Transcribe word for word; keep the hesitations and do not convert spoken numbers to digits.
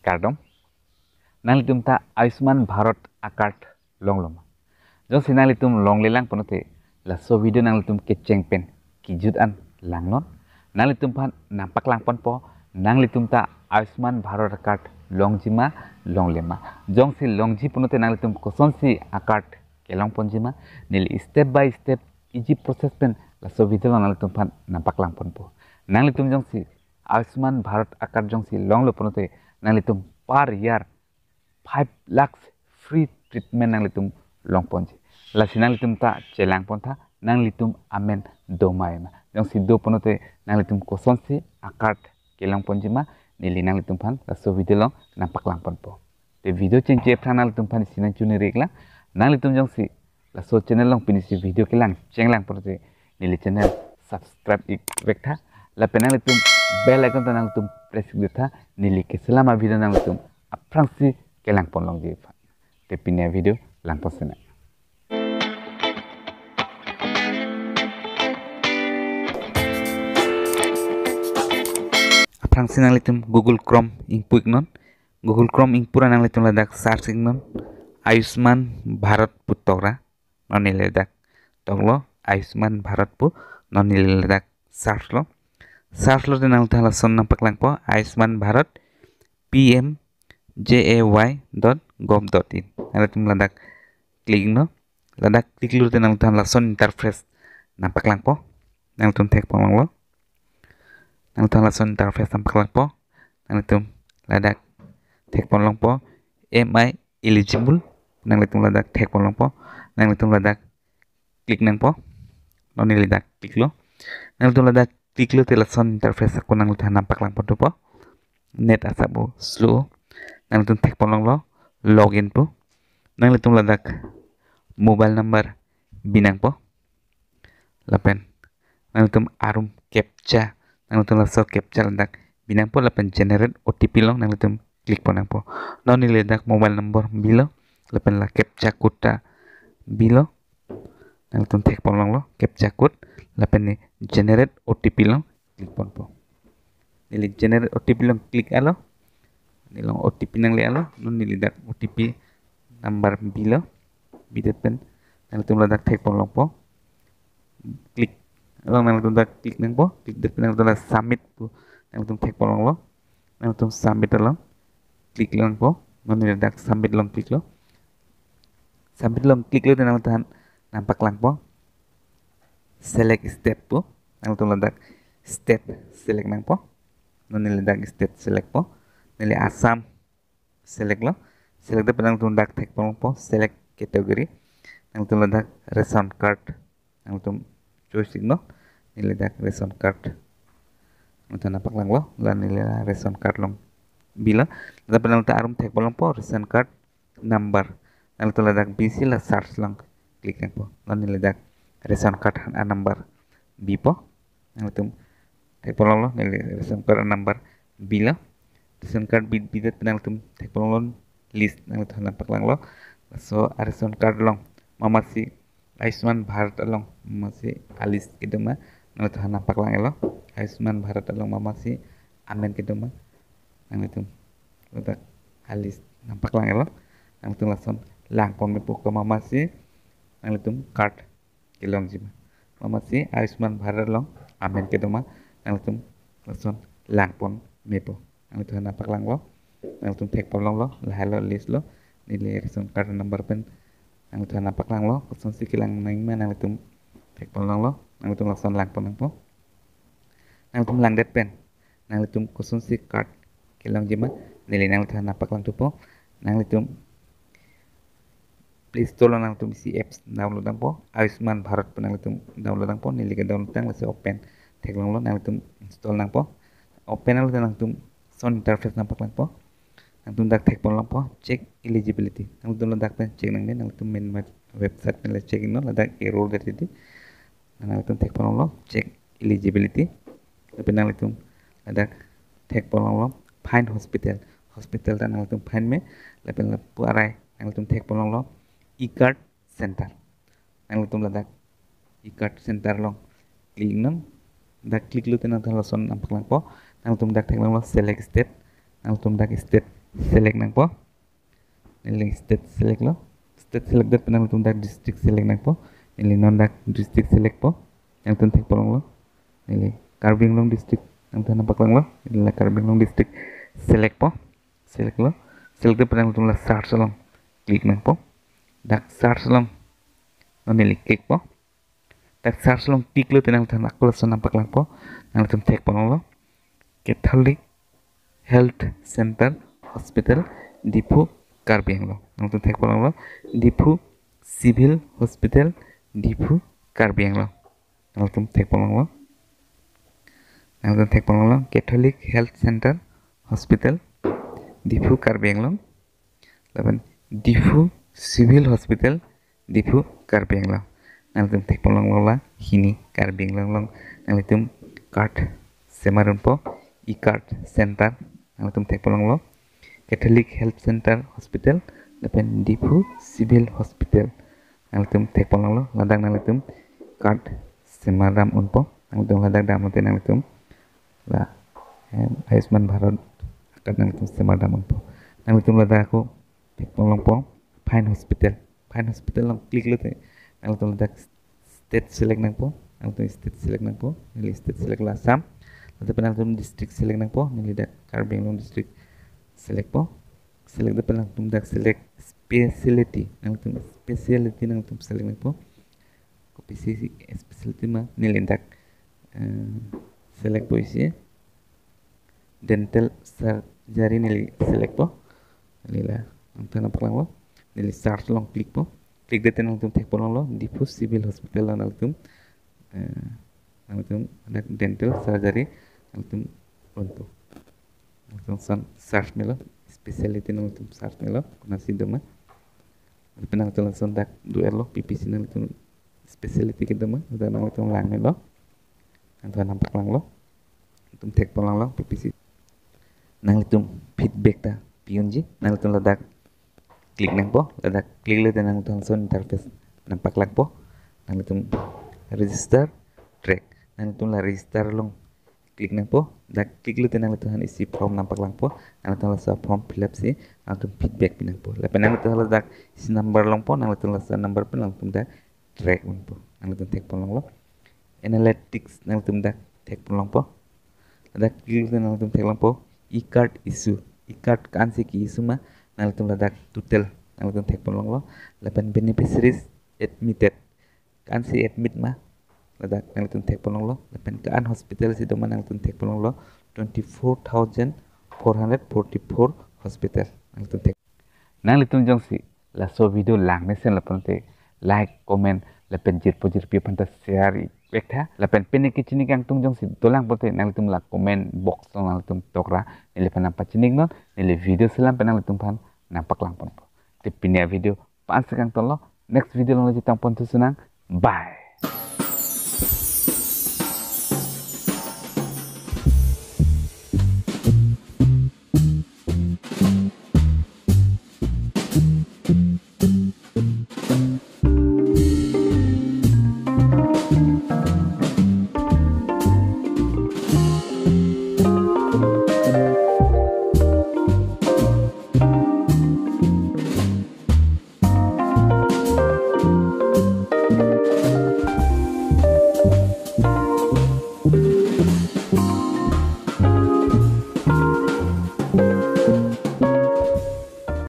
Kardom. Nanglitum ta Ayushman Bharat a-card longlo ma? Jongsi nanglitum longlelang pulote laso video nanglitum kecheng pen kejut an langnon. Nanglitum aphan nangpaklang ponpo, nanglitum ta Ayushman Bharat a-card longji ma, longle ma. Jongsi longji pulote nanglitum kosonsi a-card kelong ponji ma, neli step by step iji process pen laso video along nanglitum aphan nangpaklang ponpo. Nanglitum jongsi Ayushman Bharat a-card jongsi longlo pulote nanglitum per year five lakhs free treatment nanglitum long ponji. Lasi nanglitum ta chelang pontha, nanglitum amen do ma ema. Jongsi do pulote nanglitum kosonsi a-card kelong ponji ma, neli nanglitum aphan laso video along nangpaklang ponpo. Te video chengche aphrang nanglitum aphan isi nangchini-iklang. Nanglitum jongsi laso channel along pinisi video kelang chenglang pulote neli channel subscribe ik vektha. Lapen nanglitum bell icon ta nanglitum press ik detha. Neli keselam a-video nanglitum aphrangsi kelang pon longji aphan. Te pini a-video lang pon sena. Aphrangsi nanglitum Google Chrome ingpu iknon. Google Chrome ingpura nanglitum ladak search iknon Ayushman Bharat pu tokra. Non neli ladak toklo Ayushman Bharat pu, non neli ladak search lo. Search lote nanglitum lason nangpaklangpo Ayushman Bharat P M J A Y dot gov dot in. Nanglitum ladak click no. Ladak click lote nanglitum lason interface nangpaklangpo. Nanglitum thek pon longlo. Nanglitum lason interface nangpaklangpo. Nanglitum ladak thek pon longpo, "Am I eligible?" Nanglitum ladak thek pon longpo. Nanglitum ladak click nangpo. Non neli ladak click lo. Nanglitum ladak click lote lason interface ako nanglitum nangpaklang pon thupo. Net asap bo slow. Nanglitum thek pon longlo, login pu. Nanglitum ladak mobile number bi nangpo. Lapen nanglitum arum captcha, nanglitum laso captcha ladak bi nangpo lapen generate O T P along nanglitum click pon nangpo. Non neli ladak mobile number bilo lapen la captcha code ta bilo. Nanglitum thek pon longlo captcha code lapen ne generate O T P along click ponpo. Neli generate O T P along click alo. Neli along O T P nangle alo. Non neli ladak O T P number bilo. Bidet pen nanglitum ladak thek pon longpo. Click. Along nanglitum ladak click nangpo. Click det pen nanglitum ladak submit pu nanglitum thek pon longlo. Nanglitum submit along click nangpo. Non neli ladak submit along click lo. Submit along click lote nanglitum nangpaklangpo select state pu. Nanglitum ladak state select nangpo. Non neli ladak state select po. Neli Assam select lo. Select det pen nanglitum ladak thek pon longpo select category. Nanglitum ladak ration card nanglitum choice iknon. Neli ladak ration card nanglitum nangpaklang lo. La neli la ration card along bilo. Ladak pen nanglitum arum thek pon longpo ration card number. Nanglitum ladak bisi la search along click nangpo. Non neli ladak ration card a-number bipo. Nanglitum thek pon longlo, neli ration card a-number bilo. Ration card bi, bidet pen nanglitum thek pon longlo list nanglitum nangpaklang lo. So a-ration card along mamatsi Ayushman Bharat along mamatsi a-list kedo ma nanglitum nangpaklang iklo. Ayushman Bharat along mamatsi amen kedo ma nanglitum ladak a-list nangpaklang iklo. Nanglitum lason lang pon mepo, komat masi nanglitum card kelongji ma, komat masi Ayushman Bharat along amen kedo ma, nanglitum lason lang pon mepo. Nanglitum nangpaklang lo. Nanglitum thek pon longlo, lahai lo list lo. Neli ration card number pen nanglitum nangpaklang lo. Kosonsi kelang nangji ma nanglitum thek pon longlo. Nanglitum lason lang pon nangpo. Nanglitum langdet pen nanglitum kosonsi card kelongji ma, neli nanglitum nangpaklang thupo. Nanglitum Play Store along nanglitum isi apps download nangpo, Ayushman Bharat pu nanglitum download nangpo. Neli ke download tang, lasi open theklonglo, nanglitum install nangpo. Open nanglo, nanglitum lason interface nangpaklangpo. Nanglitum dak thek pon longpo check eligibility. Nanglitum ladak pen check nangne, nanglitum main web-, website pen le check iknon, ladak error det titi. Nanglitum thek pon longlo check eligibility. Lapen nanglitum ladak thek pon longlo find hospital. Hospital ta nanglitum find me. Lapen lapu arai nanglitum thek pon longlo e-card center. Nanglitum ladak e-card center along click iknon. Dak click lote nangtum lason nangpaklangpo. Nanglitum dak theklonglo select state. Nanglitum dak state Select nangpo. Neli state select lo. State select det pen nangtum dak district select nangpo. Neli non dak district select po. Nangtum thekpon longlo. Neli Karbi Anglong district nangtum nangpaklanglo. Neli la Karbi Anglong district select po. Select lo. Select det pen nangtum la search along click nangpo. Dak search along non neli click po. Dak search along click lote nangtum ako lason nangpaklangpo. Nangtum thekpon longlo. Catholic Health Center Hospital, Diphu, Karbi Anglong. Nangtum thekpon longlo. Diphu Civil Hospital, Diphu, Karbi Anglong. Nangtum thekpon longlo. Nangtum thekpon longlo. Catholic Health Center Hospital, Diphu, Karbi Anglong. Lapen Diphu Civil Hospital, Diphu, Karbi Anglong. Nangtum thekpon longlo la hini Karbi Anglong along. Nangtum card semar unpo, e-card center. Nangtum thekpon longlo. Catholic Health Center Hospital, lapen Diphu Civil Hospital. Nangtum thekpon longlo. Ladak nangtum card semar dam unpo. Nangtum ladak dam lote nangtum la, em, Ayushman Bharat a-card nangtum semar dam unpo. Nangtum ladak ako thekpon longpo, find hospital. Find hospital along click lote nangtum ladak state select nangpo. Nangtum state select nangpo. Neli state select la Assam. Ladak pen nangtum district select nangpo. Neli dak Karbi Anglong district select po. Select det pen nangtum dak select specialty. Nangtum specialty nangtum select nangpo. Kopisi specialty ma, neli dak, eh, select po isi. Dental surgery neli select po. Neli la nangtum nangpaklanglo. Neli search along click po. Click det pen nangtum thekpon longlo, Diphu Civil Hospital along nangtum, eh, nangtum dak dental surgery nangtum unpo. Nangtum lason search melo, specialty nangtum search melo, konatsi doma. Lapen nangtum lason dak do-etlo, kopisi nangtum specialty kedo ma, ladak nangtum lang melo. Nangtum nangpaklanglo. Nangtum thekpon longlo, kopisi. Nangtum feedback ta pi unji. Nangtum ladak click nangpo. Ladak click lote nangtum lason interface nangpaklangpo. Nangtum register, track. Nangtum la register along click nangpo. Dak click lote nangtum aphan isi form nangpaklangpo. Nangtum laso form fill up si nangtum feedback pi nangpo. Lapen nangtum ladak isi number longpo. Nangtum laso number pen nangtum dak track unpo. Nangtum thekpon longlo. Analytics nangtum dak thekpon longpo. Ladak click lote nangtum theklongpo e-card issue. E-card ko-ansi ke-issue ma, nangtum ladak total nangtum thekpon longlo. Lapen beneficiaries admitted, ko-ansi admit ma, ladak nangtum thekpon longlo. Lapen ko-an hospital si doma nangtum thekpon longlo. Twenty-four thousand four hundred forty-four hospital nangtum thek. Nanglitum jongsi laso video lang mesen lapen te like, comment, lapen jirpo jirpi aphanta share ik-, iktha. Lapen pini kechini kangtung jongsi dolang pote nanglitum la comment box along nanglitum tokra, neliphan nangpachini iknon, neli video selam pen nanglitum aphan nangpaklangponpo. Te pini a-video ko-ansi kangtonlo, next video along chetongpon thusunang. Bye.